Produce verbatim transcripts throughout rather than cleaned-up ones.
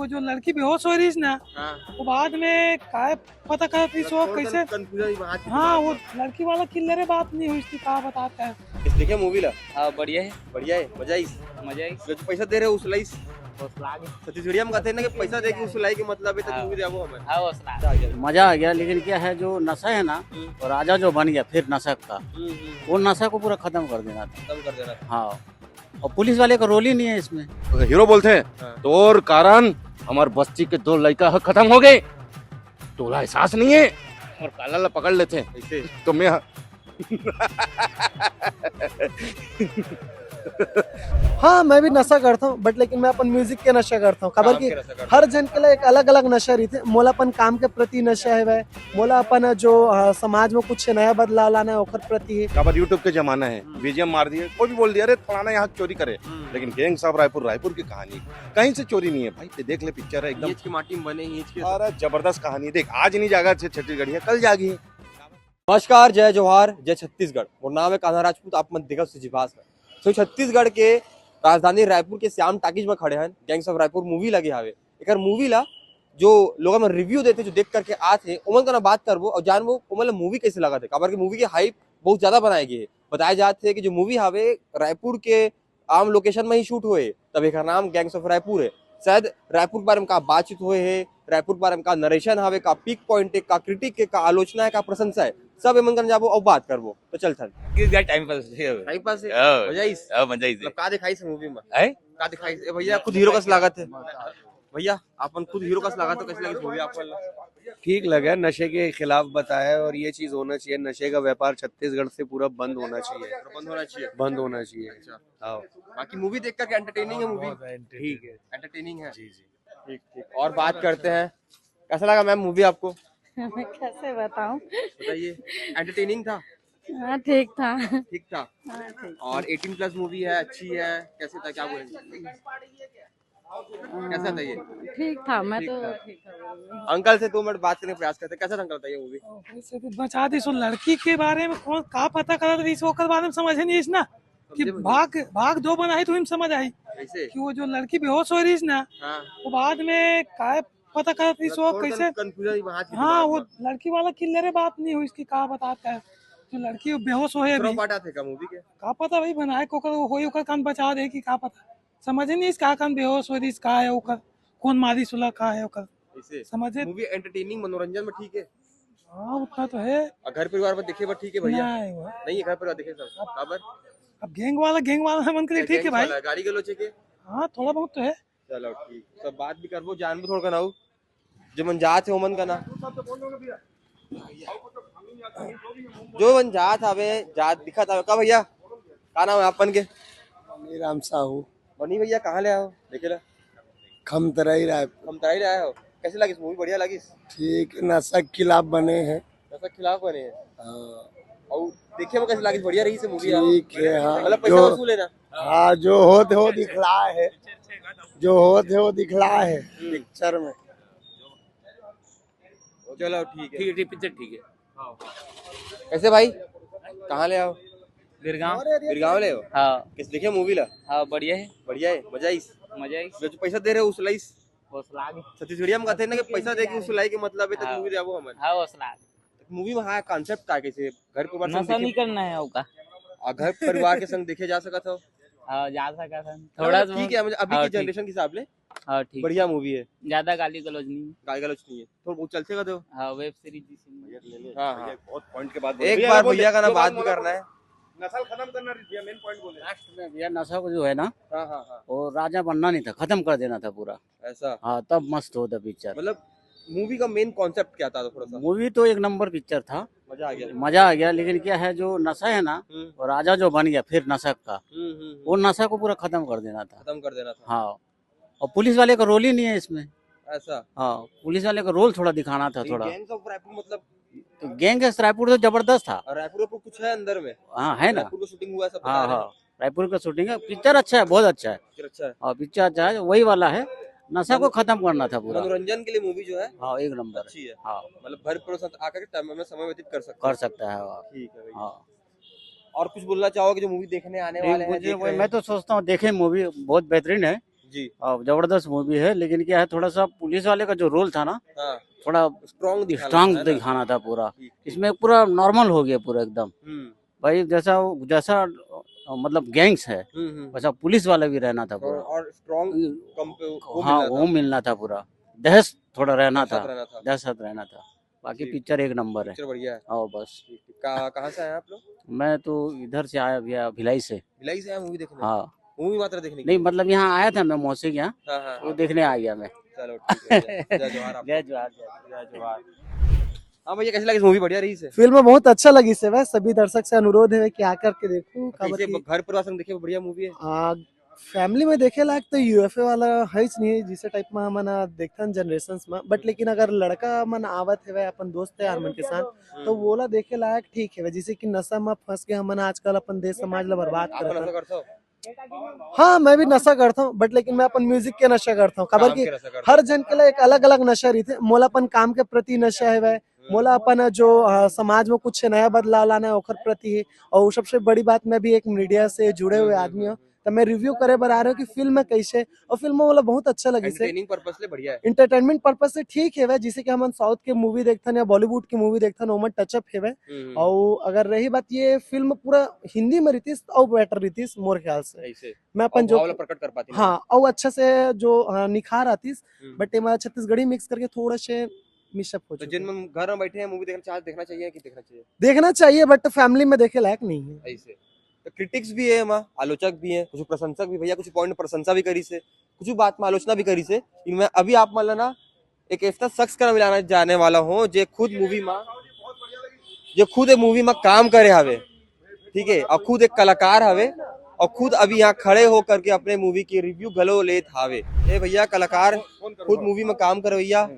जो लड़की बेहोश हो रही ना, हाँ। वो बाद में काय पता करत रही सो कैसे। हाँ, वो लड़की वाला क्लियर बात नहीं हुई इसकी, का बताता है। देखे मूवी ला? हाँ, बढ़िया है। बढ़िया है, मजा आइस। मजा आइस। जो पैसा दे रहे हो, उस लाइस। छत्तीसगढ़िया में कहते हैं ना कि पैसा दे के उस लाई के मतलब है, तो हाँ। मूवी जाबो हमें। हाँ, वो सुना। मजा आ गया, लेकिन क्या है, जो नशा है ना, हम्म। वो राजा जो बन गया फिर नशा का, हम्म, हम्म। वो नशा को पूरा खत्म कर देना था। खत्म कर देना था। हाँ, और पुलिस वाले का रोल ही नहीं है इसमें। हीरो बोलते हैं, हाँ। "तोर कारण हमार बस्ती के दो लड़का ह खत्म हो गए, तोला एहसास नहीं है।" और काला ला पकड़ लेते हैं। ऐसे। तो मैं हाँ, मैं भी नशा करता हूँ, but लेकिन मैं अपन म्यूजिक के नशा करता हूँ। काबर काम कि के नशा करता हर हूँ। जन के लिए एक अलग-अलग नशा रहिथे। मोला अपन काम के प्रति नशा हवय, मोला अपन जो, अ, समाज में कुछ नया बदलाव लाना है, ओकर प्रति है। काबर YouTube के जमाना है, हम्म। बीजीएम मार दिए, कोई भी बोल दिया, "अरे, फलाना यहाँ चोरी करे।" हम्म। लेकिन गैंग्स ऑफ रायपुर, रायपुर की कहानी, कहीं से चोरी नहीं है भाई, ते देख ले, पिक्चर है एकदम। ईंच के माटी में बने, ईंच के अरे, जबरदस्त कहानी। देख, आज नहीं जागा छत्तीसगढ़िया, कल जागी। नमस्कार, जय जोहार, जय छत्तीसगढ़। मोर नाम है कान्हा राजपूत, आप मन देखत हो जी भास में। तो छत्तीसगढ़ के राजधानी रायपुर के श्याम टाकीज में खड़े हन, गैंग्स ऑफ रायपुर मूवी लगे हावे। एकर मूवी ला जो लोगन मन रिव्यू देथे, जो देख करके आथे, ओमन कना बात करबो और जानबो ओमन ला मूवी कैसे लगत हे, काबर के मूवी के हाइप बहुत ज्यादा बनाए गे हे। बताए जात हे कि जो मूवी हावे रायपुर के आम लोकेशन में ही शूट होए, तब एकर नाम गैंग्स ऑफ रायपुर है। शायद रायपुर के बारे में का बातचीत होए है, रायपुर के बारे में का नरेशन हवे, का पीक पॉइंट है, का क्रिटिक है, का आलोचना है, का प्रशंसा है, सब एमन कन जाबो और बात करबो। तो चल थन। किस गया टाइम पास है। टाइम पास है? हाँ। मजा आइस? हाँ, मजा आइस। मतलब का दिखाइस मूवी में? हैं? का दिखाइस? ए भैया, खुद हीरो कस लागत है। भैया, आपन खुद हीरो कस लागत है, कैसे लगी मूवी आपको? ठीक लगा, नशे के खिलाफ बताया है और ये चीज होना चाहिए, नशे का व्यापार छत्तीसगढ़ से पूरा बंद होना चाहिए। बंद होना चाहिए। बंद होना चाहिए। अच्छा। हाँ। बाकी मूवी देख करके एंटरटेनिंग है मूवी? बहुत entertaining। ठीक है। एंटरटेनिंग है। जी, जी। ठीक, ठीक। और बात करते हैं, कैसा लगा मैम मूवी आपको? मैं कैसे बताऊं? बताइए। एंटरटेनिंग था? हाँ, ठीक था। ठीक था। हाँ, ठीक। और एटीन प्लस मूवी है, अच्छी है, कैसे था, क्या बोलेंगे? कैसा था ये? ठीक था, मैं ठीक तो था। ठीक था बोलूंगी। अंकल से दो मिनट बात करने का प्रयास करते हैं। कैसा था अंकल, बताइए मूवी? वैसे तो बचा दी सो लड़की के बारे में कौन का पता करत रही सो ओकर बारे में समझ नहीं इस ना कि समझे मुझे? भाग, भाग दो बनाई तो हम समझ आई कैसे? कि वो जो लड़की बेहोश हो रही ना, हाँ। वो बाद में काय पता करत रही सो मतलब थोड़ा सा कैसे। Confusion ही वहाँ थी हाँ, दिमाग वो में। लड़की वाला क्लियर बात नहीं हुई इसकी, का बताता है जो लड़की बेहोश हो है दूसरा अभी। Part आते का मूवी के? का पता भाई बनाए को ओकर होई ओकर कान बचा दे कि का पता। समझ नहीं इसका कान बेहोश हो रही इसका है ओकर, कौन मारी सुला का है ओकर। ऐसे समझे? मूवी एंटरटेनिंग, मनोरंजन में ठीक है। हाँ, उतना तो है। और घर परिवार में देखे बर ठीक है भैया? नहीं हुआ। नहीं है घर परिवार देखे सब। अब काबर? अब गैंग वाला, गैंग वाला मन के लिए ठीक है गैंग्स भाई। वाला, गाली गलौज है के? हाँ, थोड़ा बहुत तो है। चलो ठीक, सब बात भी करबो, जानबो थोड़ा कन अउ। जो मन जात हे ओमन कना, जो मन जात हवे, जात दिखत हवे का भैया? का नाम है आपन के? मनीराम साहू। मनी भैया, कहाँ ले आए हो देखे ला? खमतराई रायपुर। खमतराई ले आए हो? कैसे लगिस मूवी? बढ़िया लगिस? ठीक है, नशा के खिलाफ बने हैं। नशा के खिलाफ बने हैं। हाँ। और देखे में कैसे लगिस? बढ़िया रहिस मूवी? ठीक है, हाँ। मतलब पैसा जो वसूल है ना? हाँ, जो होत हे वो दिखला हे, जो होत हे वो दिखला हे पिक्चर में। चलो ठीक है। ठीक है, ठीक, पिक्चर ठीक है। कैसे भाई, कहाँ ले आए हो? बिरगांव। बिरगांव ले हो? हाँ। कैसे देखे मूवी ला? हाँ, बढ़िया है। बढ़िया है, मजा आइस? मजा आइस। जो पैसा दे रहे हो, उस लाइस? छत्तीसगढ़िया में कहते हैं ना कि पैसा दे के उस लाई के मतलब है, तो हाँ। मूवी जाबो हमन। हाँ, वो सुना। मूवी में हाँ, कॉन्सेप्ट का कैसे घर परिवार संग नशा देखे? नहीं करना है ओका। आ, घर परिवार के संग देखे जा सकत हो? हाँ, जा सकत हन। मतलब थोड़ा ठीक है, मतलब अभी हाँ, की ठीक। जनरेशन के हिसाब ले हाँ, ठीक। बढ़िया मूवी है। ज्यादा गाली गलौज नहीं। गाली गलौज नहीं है, थोड़ा बहुत चलते का दो। हाँ, वेब सीरीज जिसे हाँ, हाँ। बहुत पॉइंट के बात बोले। एक भैया, बार बोले, भैया का ना जो बात बात भी बोला, करना है। नस्ल खत्म करना रही भैया, मेन पॉइंट बोले। लास्ट में भैया नशा को जो है ना, हाँ, हाँ, हाँ। वो राजा बनना नहीं था, खत्म कर देना था पूरा। ऐसा? हाँ, तब मस्त होता पिक्चर। मतलब मूवी का मेन कॉन्सेप्ट क्या था थोड़ा सा? मूवी तो एक नंबर पिक्चर था, मजा आ गया। मजा आ गया, लेकिन क्या है, जो नशा है ना, हम्म। वो राजा जो बन गया फिर नशा का, हम्म, हम्म, हम्म। वो नशा को पूरा खत्म कर देना था। खत्म कर देना था। हाँ, और पुलिस वाले का रोल ही नहीं है इसमें। ऐसा? हाँ, पुलिस वाले का रोल थोड़ा दिखाना था, ये थोड़ा। गैंग्स ऑफ रायपुर मतलब? तो गैंग्स रायपुर तो जबरदस्त था। और रायपुर, रायपुर कुछ है अंदर में? हाँ, है ना। रायपुर का शूटिंग हुआ है, सब बता हाँ, रहे हैं। हाँ, रायपुर का शूटिंग है। पिक्चर अच्छा है, बहुत अच्छा है। पिक्चर अच्छा है। हाँ, पिक्चर अच्छा है, वही वाला है। नशा को मन-, खत्म करना था पूरा। मनोरंजन के लिए मूवी जो है, हाँ, एक नंबर। अच्छी है। हाँ। मतलब भर पूरा साथ आकर के टाइम में समय व्यतीत कर सकते कर हैं। सकता है, हाँ। ठीक है भैया। हाँ। और कुछ बोलना चाहोगे जो मूवी देखने आने नहीं, वाले हैं, मुझे देख वो, रहे मैं हैं? तो सोचता हूँ देखें, मूवी बहुत बेहतरीन है। जी। और जबरदस्त मूवी है, लेकिन क्या है, थोड़ा सा पुलिस वाले का जो रोल था ना, हाँ। थोड़ा स्ट्रॉन्ग दिखाना स्ट्रांग था, है ना? दिखाना था पूरा। ठीक, ठीक। इसमें पूरा नॉर्मल हो गया पूरा एकदम। हम्म। भाई जैसा वो- जैसा अ, मतलब गैंग्स है, हम्म, हम्म। वैसा पुलिस वाला भी रहना था और, पूरा। और स्ट्रॉन्ग कंप वो हाँ, मिलना वो था। मिलना था पूरा। दहशत थोड़ा रहना दहशत था, रहना था। दहशत रहना था। बाकी ठीक। पिक्चर एक नंबर है। पिक्चर बढ़िया है। और बस। ठीक, ठीक। कहाँ कहाँ से आए आप लोग? मैं तो इधर से आया भैया, भिलाई से। भिलाई से आए मूवी देखने? हाँ। मूवी मात्र देखने के नहीं, लिए? मतलब यहाँ आया था मैं मौसी के यहाँ, हाँ हाँ वो हाँ। देखने आ गया मैं। चलो ठीक है भैया। जय जोहार आपको। जय जोहार, जय जोहार। हाँ भैया, कैसी लगी मूवी? बढ़िया रही से? फिल्म बहुत अच्छा लगी से भाई। सभी दर्शक से अनुरोध है कि आकर के देखू, काबर कैसे कि घर परिवार संग देखे, बढ़िया मूवी है? आ, फैमिली में देखे लायक तो यूएफए वाला है ही नहीं, जिसे टाइप में हमन देखथन जनरेशंस में। बट लेकिन अगर लड़का मन आवत हेवय अपन दोस्त यार मन के साथ, तो वोला देखे लायक ठीक है। जैसे कि नशा में फंस के हमन आजकल अपन देश समाज ला बर्बाद आप नशा करत करते हो? हाँ, मैं भी नशा करता हूँ, बट लेकिन मैं अपन म्यूजिक के नशा करता हूँ। काबर काम कि के नशा करते हर हो? जन के लिए एक अलग अलग नशा रहिथे। मोला अपन काम के प्रति नशा हेवय, मोला अपन जो अ, समाज में कुछ नया बदलाव लाना है ओकर प्रति है, और सबसे बड़ी बात मैं भी एक मीडिया से जुड़े हुए आदमी हूँ, तो मैं रिव्यू करे बर आ रहे हूँ कि फिल्म कैसे, और फिल्म मोला बहुत अच्छा लगी से। एंटरटेनिंग पर्पस ले बढ़िया है। एंटरटेनमेंट पर्पस से ठीक है वह, जैसे कि हमन साउथ के मूवी देखथन या बॉलीवुड के मूवी देखथन, ओमन टचअप हेवय। हम्म, हम्म। और अगर रही बात ये फिल्म पूरा हिंदी में रहितिस और बेटर रहितिस मोर ख्याल से। ऐसे मैं अपन और जो भाव ला प्रकट कर पाती ना। हाँ, और अच्छा से जो हाँ, निखार आतिस, हम्म। बट एमा छत्तीसगढ़ी मिक्स करके थोड़ा से मिशअप हो तो चुके जिन हैं। मन घर में बैठे हैं, मूवी देखना चाह देखना चाहिए कि देखना चाहिए? देखना चाहिए, बट फैमिली में देखे लायक नहीं है। ऐसे तो क्रिटिक्स भी है, एमा आलोचक भी है, कुछ प्रशंसक भी, भैया कुछ पॉइंट प्रशंसा भी करी से, कुछ बात में आलोचना भी करी से। इनमें अभी आप मन ला ना एक ऐसा शख्स का मिलाना जाने वाला हूँ, जे खुद मूवी में, जे खुद एक मूवी में काम करे हवे, ठीक है, और खुद एक कलाकार हवे, और खुद अभी यहाँ खड़े होकर के अपने मूवी की रिव्यू घलो लेत हावे। ए भैया, कलाकार खुद मूवी में काम करे भैया,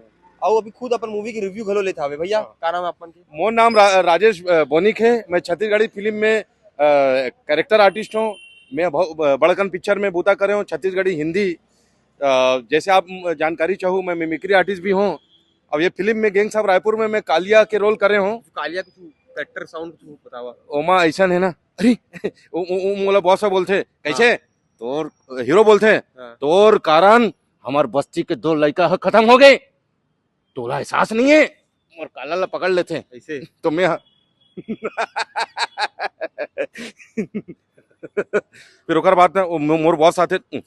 और अभी खुद अपन मूवी की रिव्यू घलो लेत हावे। भैया, का नाम है अपन के? मोर नाम रा, राजेश अ, बोनिक है। मैं छत्तीसगढ़ी फिल्म में कैरेक्टर आर्टिस्ट हूँ। मैं बहु- ब- बड़कन पिक्चर में बूता करे हूँ, छत्तीसगढ़ी हिंदी। अ, जैसे आप म- जानकारी चाहू, मैं मिमिक्री आर्टिस्ट भी हूँ। अब ये फिल्म में गैंग्स ऑफ रायपुर में मैं कालिया के रोल करे हूँ। कालिया कुछ कैरेक्टर साउंड कुछ बतावा। ओमा ऐसा है ना, अरे, ओ, ओ, ओ, मोला बॉस बोलते, कैसे? हाँ। तोर हीरो बोलते, हाँ। तोर कारण हमार बस्ती के दो लड़का ह खत्म हो गए, तोला एहसास नहीं है? मोर काला ला पकड़ लेते, ऐसे तो मैं फिर ओकर बाद ना वो मो- मोर बॉस आते, "अ,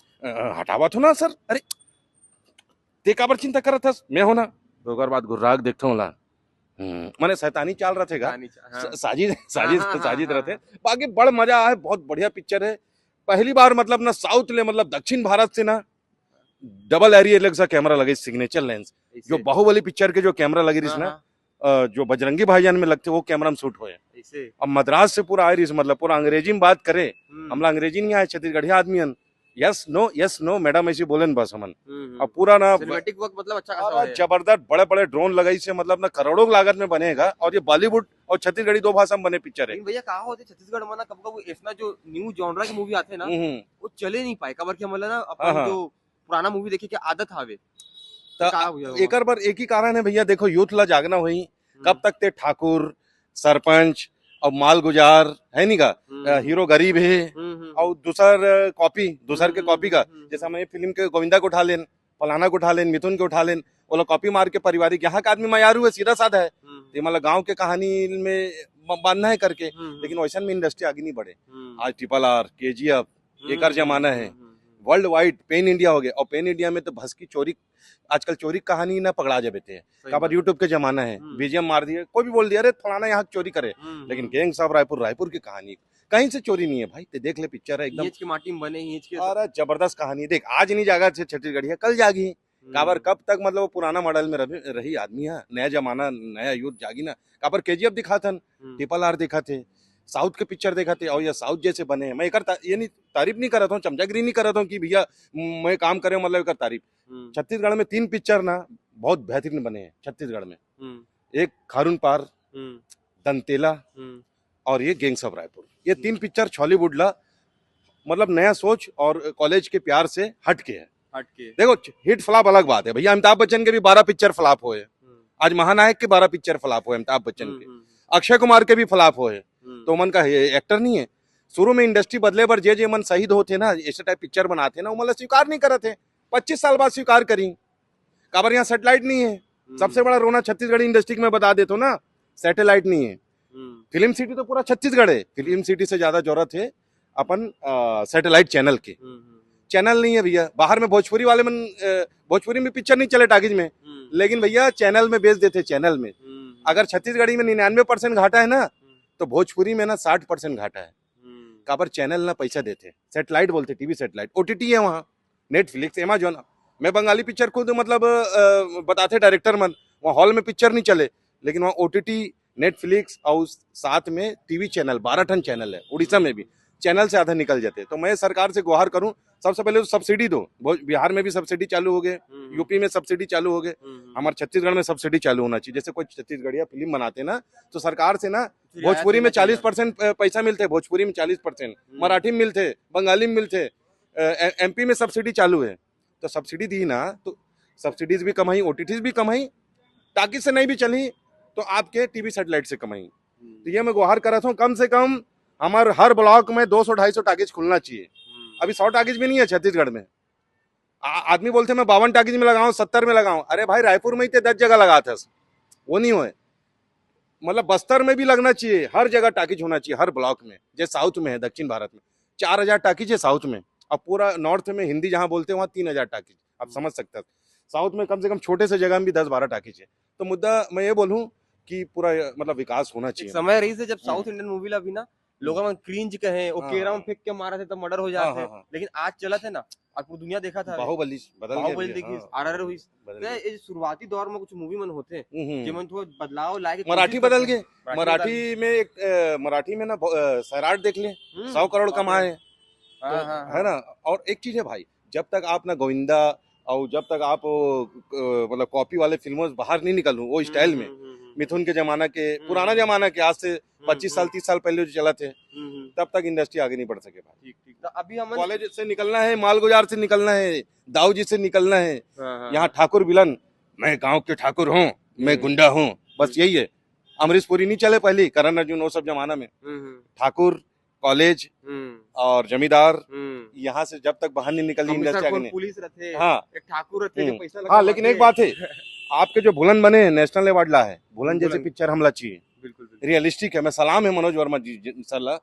हटावा थो ना सर, अरे ते काबर चिंता करत हस, मैं हो ना।" तो ओकर बाद गुर्राग देखते होला। हम्म, माने शैतानी चाल रथे गा। कहानी च-, हाँ। स- साजिद, साजिद, हाँ, हाँ, साजिद हाँ, रहथे। हाँ। बाकी बड़ मजा आए, बहुत बढ़िया पिक्चर है। पहली बार मतलब ना साउथ ले, मतलब दक्षिण भारत से ना डबल एरी एलेक्सा कैमरा लगे, सिग्नेचर लेंस, ऐसे। जो बाहुबली पिक्चर के जो कैमरा लगे रहिस हाँ, ना, हाँ, अ, जो बजरंगी भाईजान में लगते, वो कैमरा में शूट होए। ऐसे। अब मद्रास से पूरा आए रहिस, मतलब पूरा अंग्रेजी में बात करे। हम्म, हमला अंग्रेजी नहीं आए, छत्तीसगढ़िया आदमी हन। यस नो, यस नो मैडम, ऐसे बोले न बस हमन। हम्म, अब पूरा ना सिनेमैटिक वर्क मतलब अच्छा खासा अरे है। जबरदस्त, बड़े बड़े ड्रोन लगाई से, मतलब ना करोड़ों की लागत में बनेगा। और ये बॉलीवुड और छत्तीसगढ़ी दो भाषा में बने पिक्चर है। लेकिन भैया, कहा होते छत्तीसगढ़ में ना, कब कब ऐसा जो न्यू जॉनरा की मूवी आते हैं ना, हम्म, हम्म। वो चले नहीं पाए, काबर कि हमला ना हाँ, अपन हाँ। जो पुराना मूवी देखे के आदत हावे। त- का भैया वो? एकर बर एक ही कारण है भैया, देखो यूथ ला जागना होई, हम्म, कब तक ते ठाकुर, सरपंच और मालगुजार है नी का, हम्म, अ, हीरो गरीब है हम्म, हम्म, और दूसर अ, कॉपी, दूसर के हम्म, कॉपी का, हम्म, हम्म, जैसे हम ये फिल्म के गोविंदा को उठा लेन, फलाना को उठा लेन, मिथुन को उठा लेन, वो लोग कॉपी मार के पारिवारिक यहाँ का आदमी मयारू है, सीधा साधा है, हम्म, ये मतलब गाँव के कहानी में ब- बांधना है करके, हम्म, हम्म, लेकिन वैसा में इंडस्ट्री आगे नहीं बढ़े। हम्म, आज ट्रिपल आर, केजीएफ, हम्म, एकर जमाना है। हम्म, हम्म, वर्ल्ड वाइड पैन इंडिया हो गए, और पैन इंडिया में तो भसकी चोरी, आजकल चोरी कहानी ना पकड़ा जाबे ते, सही काबर बात है। यूट्यूब के जमाना है, हम्म। बीजीएम मार दिए, कोई भी बोल दिया, अरे फलाना यहाँ चोरी करे, हम्म, लेकिन हम्म, गैंग्स ऑफ रायपुर, रायपुर की कहानी, कहीं से चोरी नहीं है भाई, ते देख ले पिक्चर है एकदम, ईंच के माटी में बने, ईंच के अरे जबरदस्त कहानी। देख, आज नहीं जागा छे-, छत्तीसगढ़िया, कल जागी। हम्म, काबर कब तक मतलब वो पुराना मॉडल में रही, रही आदमी है, नया जमाना, नया यूथ जागी ना। काबर केजीएफ दिखाथन, हम्म, ट्रिपल आर देखा थे, साउथ के पिक्चर देखा थे, और ये साउथ जैसे बने हैं। मैं एकर ता-, ये नहीं, तारीफ नहीं करत हूँ, चमचागिरी नहीं करत हूँ कि भैया मैं काम करे मतलब एकर तारीफ। हम्म, छत्तीसगढ़ में तीन पिक्चर ना बहुत बेहतरीन बने हैं छत्तीसगढ़ में। हम्म, एक खारून पार, हम्म, दंतेला हम्म, और ये गैंग्स ऑफ रायपुर, ये तीन पिक्चर छॉलीवुड ला मतलब नया सोच और कॉलेज के प्यार से हट के है। हट के। देखो, हिट फ्लॉप अलग बात है भैया, अमिताभ बच्चन के भी बारह पिक्चर फ्लॉप हुए, हम्म, आज महानायक के बारह पिक्चर फ्लॉप हुए अमिताभ बच्चन हम्म, के, हम्म, अक्षय कुमार के भी फ्लॉप हुए, हम्म, तो मन का एक्टर नहीं है। शुरू में इंडस्ट्री बदले पर जे जे मन शहीद होते ना, ऐसे टाइप पिक्चर बनाते ना, वो मतलब स्वीकार नहीं करते। पच्चीस साल बाद स्वीकार करी। काबर यहाँ सैटेलाइट नहीं है। सबसे बड़ा रोना छत्तीसगढ़ी इंडस्ट्री में बता देता हूँ ना, सैटेलाइट नहीं है। फिल्म सिटी तो पूरा छत्तीसगढ़ है, फिल्म सिटी से ज्यादा जरूरत है अपन सैटेलाइट चैनल के। चैनल नहीं है भैया, बाहर में भोजपुरी वाले मन, अ, भोजपुरी में पिक्चर नहीं चले टाकीज में, लेकिन भैया चैनल में बेच देते, चैनल में। अगर छत्तीसगढ़ी में निन्यानवे परसेंट घाटा है ना, तो भोजपुरी में ना साठ परसेंट घाटा है। काबर चैनल ना पैसा देते, सैटेलाइट बोलते, टीवी सैटेलाइट, ओटीटी है वहाँ, नेटफ्लिक्स, एमेजॉन। मैं बंगाली पिक्चर खुद, मतलब, अ, बताते डायरेक्टर मन, वहाँ हॉल में पिक्चर नहीं चले, लेकिन वहाँ ओटीटी, नेटफ्लिक्स और साथ में टीवी चैनल, बारह ठन चैनल है उड़ीसा में भी, चैनल से आधा निकल जाते। तो मैं सरकार से गुहार करूँ, सबसे पहले तो सब्सिडी दो। बहुत, बिहार में भी सब्सिडी चालू हो गए, यूपी में सब्सिडी चालू हो गए, हमारे छत्तीसगढ़ में सब्सिडी चालू होना चाहिए। जैसे कोई छत्तीसगढ़िया फिल्म बनाते ना, तो सरकार से ना भोजपुरी में चालीस परसेंट पैसा मिलते, भोजपुरी में चालीस परसेंट, मराठी में मिलते, बंगाली में मिलते, एमपी में सब्सिडी चालू है। तो सब्सिडी दी ना, तो सब्सिडीज भी कमाई, ओटीटीज भी कमाई, टाकीज से नहीं भी चली तो आपके टीवी सैटेलाइट से कमाई। तो ये मैं गुहार करत हूँ, कम से कम हमार हर ब्लॉक में दो सौ ढाई सौ टाकीज खुलना चाहिए। अभी सौ टाकीज भी नहीं है छत्तीसगढ़ में। आ, आदमी बोलते, "मैं बावन टाकीज में लगाऊं, सत्तर में लगाऊं।" अरे भाई, रायपुर में ही ते दस जगह लगा था, वो नहीं होए। मतलब, बस्तर में भी लगना चाहिए, हर जगह टाकीज होना चाहिए, हर ब्लॉक में। जैसे साउथ में है, दक्षिण भारत में चार हजार टाकीज है साउथ में, अब पूरा नॉर्थ में हिंदी जहाँ बोलते हैं वहाँ तीन हजार टाकीज। आप समझ सकते हैं, साउथ में कम से कम छोटे से जगह में भी दस बारह टाकीज है। तो मुद्दा मैं ये बोलूँ कि पूरा, मतलब, विकास होना चाहिए। समय रही से जब साउथ इंडियन मूवी ला भी ना लोग मन क्रिंज कहे, वो हाँ, केरा में हाँ। फेंक के मारा थे तब मर्डर हो जाते हाँ, हाँ। लेकिन आज चलत है ना, और पूरी दुनिया देखा था। बाहुबली बदल गया बाहुबली भैया, देखिस, हाँ। आरआरआर हुई। बदल तो गया। ये शुरुआती दौर में कुछ मूवी मन होते हैं, हम्म, हम्म। जेमन थोड़ा बदलाव लाए के मराठी कोशिश बदल करते गए। हैं। मराठी मराठी बदल में एक, अ, मराठी में ना, ब-, अ, सैराट देख ले, हम्म, सौ करोड़ बाप रे। कमाए। हाँ, तो हाँ, है हाँ। ना? और एक चीज है भाई, जब तक आप ना गोविंदा और जब तक आप वो, अ, मतलब, कॉपी वाले फिल्मों से बाहर नहीं निकलूं, वो हम्म, स्टाइल में, हम्म, हम्म, हम्म। मिथुन के जमाना के, हम्म, पुराना हम्म। जमाना के, आज से हम्म, पच्चीस साल, हम्म। तीस साल पहले जो चला थे, हम्म, हम्म। तब तक इंडस्ट्री आगे नहीं बढ़ सके भाई। ठीक, ठीक। तो अभी हम कॉलेज से निकलना है, मालगुजार से निकलना है, दाऊ जी से निकलना है। हाँ, हाँ, यहाँ हाँ। ठाकुर विलन, "मैं गांव के ठाकुर हूँ, मैं हम्म। गुंडा हूँ", बस हम्म। यही है। अमरीश पुरी नहीं चले पहले, करण अर्जुन, वो सब जमाना में। हम्म, हम्म। ठाकुर, कॉलेज हम्म। और जमींदार, हम्म। यहाँ से जब तक बाहर नहीं निकली, कमिश्नर इंडस्ट्री आगे कौन नहीं। पुलिस रहते, हाँ। एक ठाकुर रहते, जो हम्म। पैसा लगा हाँ, लेकिन मारते एक बात है, हैं। आपके जो भुलन बने हैं, नेशनल अवार्ड ला है, भुलन जैसे भुलन। पिक्चर हमला चाहिए। बिल्कुल, बिल्कुल। रियलिस्टिक है, मैं सलाम है मनोज वर्मा जी, जी, सर ला,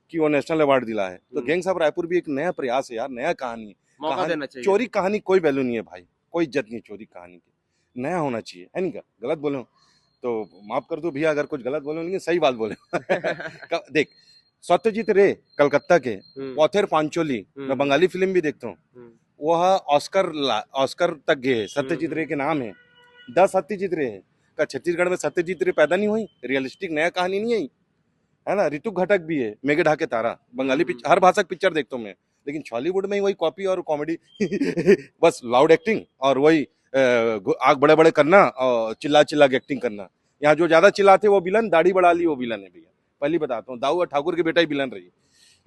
कि वो नेशनल अवार्ड दिला है। तो हम्म। गैंग्स ऑफ रायपुर भी एक नया प्रयास है यार, नया कहानी है। मौका कहानी, देना चाहिए। चोरी कहानी कोई वैल्यू नहीं है भाई, कोई इज्जत नहीं है चोरी कहानी की। नया होना चाहिए, है नहीं क्या? गलत बोले हो तो माफ कर दो भैया अगर कुछ गलत बोले हो, लेकिन सही बात बोले हो। क-, देख, सत्यजीत रे कलकत्ता के, हम्म। पथेर पांचोली, हम्म। मैं बंगाली फिल्म भी देखता हूँ, हम्म। वह ऑस्कर ला-, ऑस्कर तक गए है, सत्यजीत हम्म, रे हम्म। के नाम है, दस सत्यजीत रे है। का छत्तीसगढ़ में सत्यजीत रे पैदा नहीं हुई? रियलिस्टिक नया कहानी नहीं आई, है ना? ऋतु घटक भी है, मेघे ढाके तारा, बंगाली पिक्च-, हम्म। हर भाषा की पिक्चर देखता हूँ मैं, लेकिन छॉलीवुड में ही वही कॉपी और कॉमेडी। बस लाउड एक्टिंग और वही, अ, गु-, आग बड़े बड़े करना और चिल्ला चिल्ला के एक्टिंग करना। यहाँ जो ज्यादा चिल्लाते वो विलन, दाढ़ी बढ़ा ली वो विलन है भैया। पहली बताता हूँ, दाऊ और ठाकुर की बेटा ही विलन रही।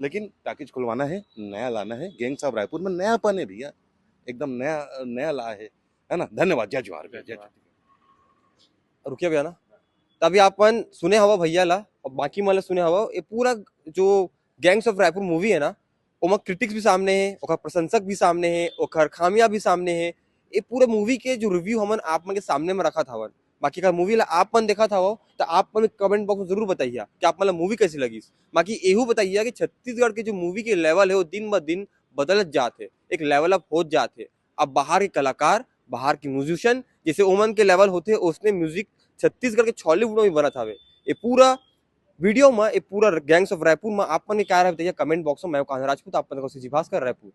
लेकिन टाकीज खुलवाना है, नया लाना है, गैंग्स ऑफ रायपुर में नयापन है भैया, एकदम नया, नया ला है, है ना? धन्यवाद, जय जोहार भैया, जय जोहार। रुकिए भैया ना, तभी आपन सुने हवा भैया ला और बाकी मन ला सुने हवा, ये पूरा जो गैंग्स ऑफ रायपुर मूवी है ना, ओमा क्रिटिक्स भी सामने है, ओकर प्रशंसक भी सामने है, ओकर खामियां भी सामने है। ये पूरे मूवी के जो रिव्यू हमन आप मन के सामने में रखत हवन, बाकी अगर मूवी ला आप मन देखत हवो तो आप मन कमेंट बॉक्स में जरूर बताइए कि आप मन ला मूवी कैसी लगिस। बाकी एहू बताइए कि छत्तीसगढ़ के जो मूवी के लेवल है वो दिन ब दिन बदलत जात है, एक लेवल अप होत जात है। अब बाहर के कलाकार, बाहर के म्यूजिशियन, जैसे ओमन के लेवल होते, ओसने म्यूजिक छत्तीसगढ़ के छॉलीवुड में भी बनत हवे। ये पूरा वीडियो में, ये पूरा गैंग्स ऑफ रायपुर में आप मन के क्या राय बताइए कमेंट बॉक्स में। मैं कान्हा राजपूत, आप मन के जी भास्कर, रायपुर।